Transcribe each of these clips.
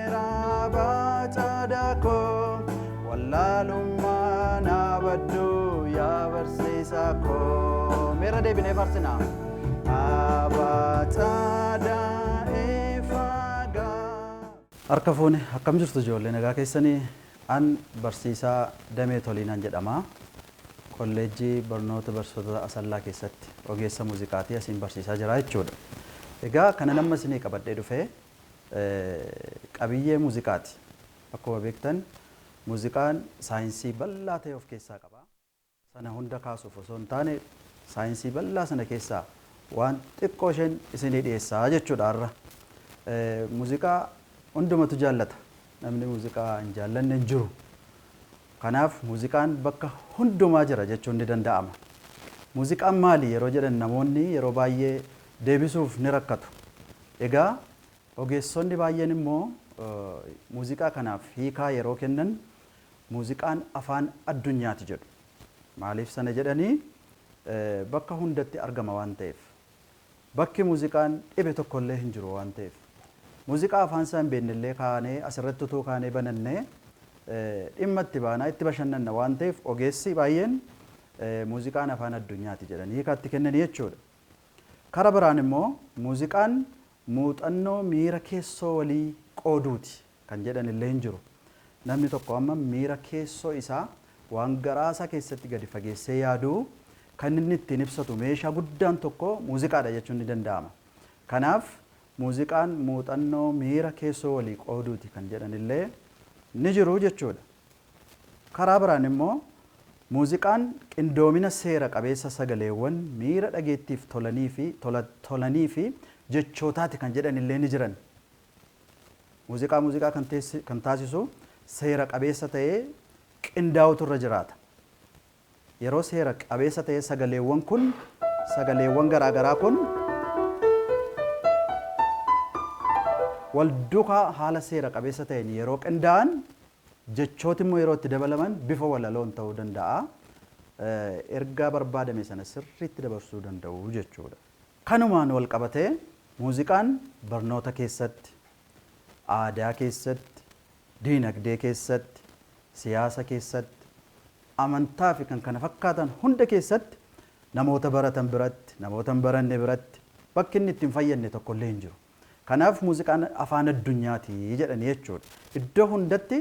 Bareera baacaadha koo wallaalummaa naa badduu yaa barsiisaa koo. Meera deebinee faarsinaa. Abaacaadha ifagaa. Harka fuune akkam jirtu ijoollee nagaa keessanii an barsiisaa Damee Toliinaan jedhama. Kolleejjii barnoota barsiisota Asallaa keessatti ogeessa muuziqaatii asiin barsiisaa jira jechuudha. Egaa kana nama isinii qabadhee dhufee qabiyyee muuziqaati. Akkuma beektan muuziqaan saayinsii bal'aa ta'e of keessaa qaba. Sana hunda kaasuuf osoo hin taane saayinsii bal'aa sana keessaa waan xiqqoo isheen isinii dhiyeessaa jechuudha har'a. Muuziqaa hundumatu jaallata. Namni muuziqaa hin jaallanne hin jiru. Kanaaf muuziqaan bakka hundumaa jira jechuun ni danda'ama. Muuziqaan maali yeroo jedhan namoonni yeroo baay'ee deebisuuf ni rakkatu. Egaa ogeessonni baay'een immoo muuziqaa kanaaf hiikaa yeroo kennan muuziqaan afaan addunyaati jedhu. Maaliif sana jedhanii bakka hundatti argama waan ta'eef. Bakki muuziqaan dhibe tokkollee hin jiru waan ta'eef. Muuziqaa afaan isaa hin beeknellee kaanee asirratti utuu kaanee banannee dhimma itti baanaa itti bashannanna waan ta'eef ogeessi baay'een muuziqaan afaan addunyaati jedhanii hiikaatti kennanii jechuudha. Kara biraan immoo muuziqaan muuxannoo miira keessoo walii qooduuti kan jedhan illee hin jiru. Namni tokko amma miira keessoo isaa waan garaasaa keessatti gadi fageessee yaaduu kan inni ittiin ibsatu meeshaa guddaan tokko muuziqaadha jechuun ni danda'ama. Kanaaf muuziqaan muuxannoo miira keessoo walii qooduuti kan jedhan illee ni jiru jechuudha. Karaa biraan immoo muuziqaan qindoomina seera qabeessa sagaleewwan miira dhageettiif tolanii fi jechootaati kan jedhan illee ni jiran. Muuziqaa muuziqaa kan taasisu seera qabeessa ta'ee qindaa'utu irra jiraata. Yeroo seera qabeessa ta'ee sagaleewwan kun sagaleewwan garaagaraa kun wal duukaa haala seera qabeessa ta'een yeroo qindaa'an jechooti immoo yeroo itti dabalaman bifa walaloon ta'uu danda'a. Ergaa barbaadame sana sirriitti dabarsuu danda'u jechuudha. Kanumaan wal qabatee muuziqaan barnoota keessatti, aadaa keessatti, diinagdee keessatti, siyaasa keessatti, amantaa fi kan kana fakkaatan hunda keessatti namoota baratan biratti, namoota hin baranne biratti bakki inni ittiin fayyadne tokkollee hin jiru. Kanaaf muuziqaan afaan addunyaati jedhanii jechuudha. Iddoo hundatti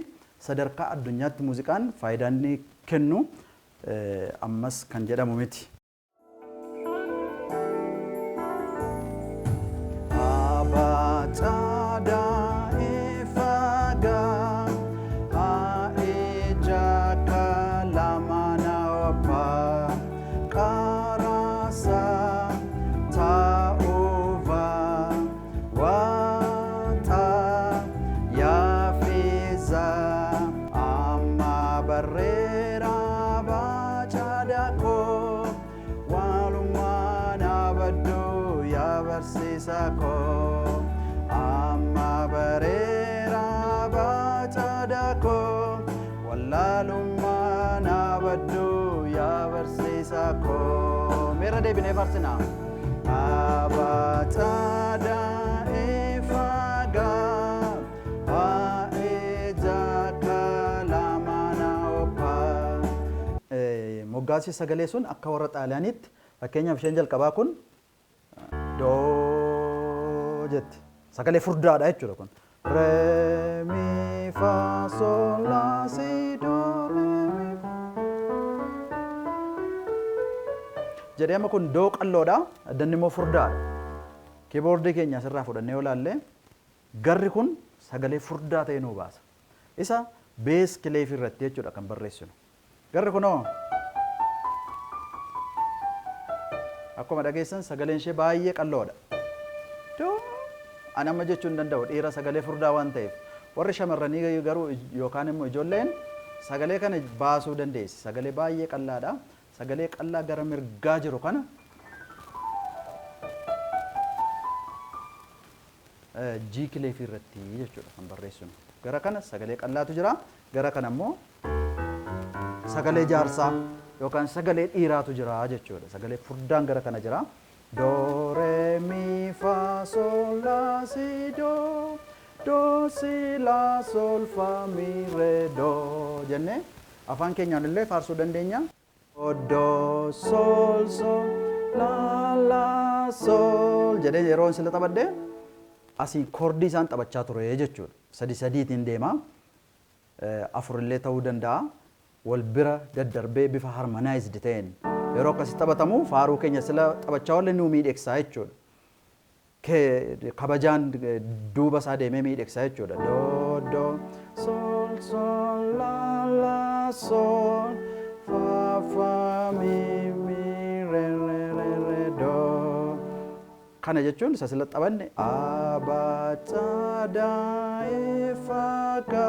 sadarkaa addunyaatti muuziqaan faayidaa inni kennu ammas kan jedhamu miti. Abaacaadha ifagaa ija kalamana opa qarasa ta'uva wata yaafiza amma barreera baacaadha koo walumaa naa badduu yaa barsiisaa koo amma bareera baacaadha koo wallaalummaa naa badduu yaa barsiisaa koo. Meera deebinee faarsinaa. Abaacaadha ifagaa ija kalamana opa. Moggaasii sagalee sun akka warra Xaaliyaaniitti fakkeenyaaf isheen jalqabaa kun doo jetti. Sagalee furdaadha jechuudha kun. Re mi fa sol la si do re mi fa. Jedhee amma kun doo qalloodha, addanni immoo furdaadha. Kiiboordii keenya asirraa fudhannee yoo ilaalle garri kun sagalee furdaa ta'e nuu baasa. Isa bees kileefii irratti jechuudha kan barreessinu. Garri kunoo akkuma dhageessan sagaleen ishee baay'ee qalloodha. Ani amma jechuu hin danda'u dhiira sagalee furdaa waan ta'eef. Warri shamarranii garuu yookaan immoo ijoolleen sagalee kana baasuu dandeessi. Sagalee baay'ee qal'aadha. Sagalee qal'aa gara mirgaa jiru kana G kileefii irratti jechuudha kan barreessinu. Gara kana sagalee qal'aatu jira. Gara kana immoo sagalee jaarsaa yookaan sagalee dhiiraatu jira jechuudha. Sagalee furdaan gara kana jira. Do, re, mi, fa, sol, la, si, do. Do si la sol fa mi re do jennee afaan keenyaan illee faarsuu dandeenya. Do sol sol la la sol jedhee yeroo sila taphadhe asiin koordii isaan taphachaa ture jechuudha. Sadi sadiitiin deema. Afur illee ta'uu danda'a. Wal bira daddarbee bifa harmonized ta'een yeroo akkasii taphatamu faaruu keenya sila taphachaa oolle nuu miidhagsaa jechuudha. Kabajaan duuba isaa deemee miidhagsaa jechuudha. Do do sol sol la la sol fa fa mi mi re re re re do. Kana jechuun isa sila taphanne A ba ta da e fa ka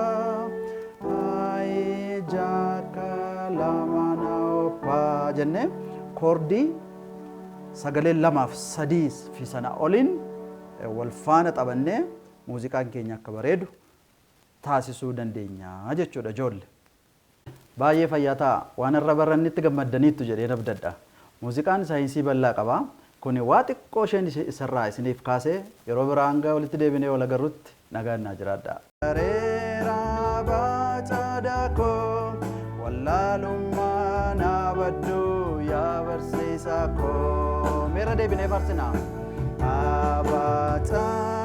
I ja ka la ma na o pa jennee koordii sagalee lamaaf sadii fi sana oliin wal faana taphannee muuziqaan keenya akka bareedu taasisuu dandeenya jechuudha ijoolle. Baay'ee fayyaa ta'a, waan irra barannitti gammaddaniittu jedhee abdadha. Muuziqaan saayinsii bal'aa qaba. Kuni waa xiqqoo isheen isarraa isiniif kaasee, yeroo biraa hanga walitti deebinee wal agarrutti nagaan naa jiraadha. Reeraa bacaada koo, wallaalummaa naa badduu yaa barsiisaa koo. Meera deebinee faarsinaa. Abacaada.